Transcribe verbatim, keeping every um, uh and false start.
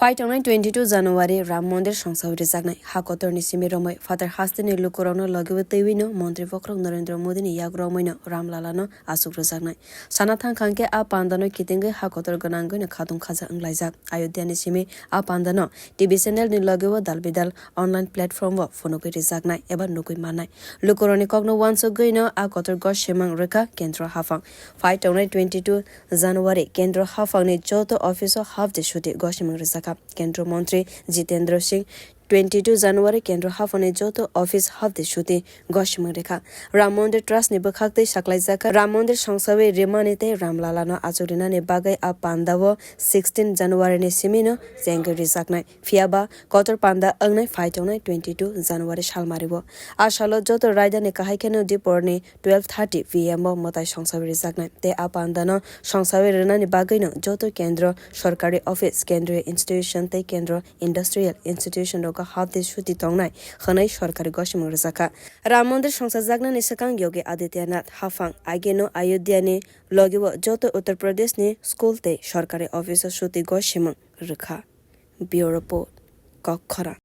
Phai tongnai twenty two January Ram Mondir songsawi rwjaknai. Ha kotorni simi romwi Phatar hasteni lukurokno logiwi twiwino Montri Bokhorok Narendra Modini yak romwino Ram Lalano aswk rwjaknai. Sana thang kha hwnkhe a pandano kitingwi ha kotor gwnangwino khatung khaja wnglaijak. Ayodhyani simi a pandano T V channelni logiwo dal bidal online platform o phunugwi rwjaknai eba nugwi mannai. Lukurokni kokno uansukgwino a kotor gosimang rwkha Kendro haphang. Phai tongnai twenty two January Kendro haphangni joto office o half day chuti gosimang rwjakha. Kendro Montri Jitendra Singh twenty two January Kendro haphangni joto office half day chuti gosimang rwkha. Ram Mondir Trust ni bwkhaktwi saklaijakha Ram Mondir songsawi rimani tei Ram Lalano achuk rinani bagwi a pandao sixteen January ni simino chengwi rwjaknai. Phiyaba kotor panda wngnai phai tongnai twenty two January salmario. A salo joto raidani kahai kheno diporni twelve thirty P M o mwtai songsawi rwjaknai tei a pandano songsawi rwnani bagwino joto kendro, sorkari office, kendriya institution tei kendro industrial institution rogo half day chuti tongnai hwnwi sorkari gosimung rwjakha. Ram Mondir songsajaknani swkang Yogi Adityanath haphang ageno Ayodhyani logiwo joto Uttar Pradeshni school tei sorkari office o chuti gosimung rwkha. Bureau Report, Kokkhorang.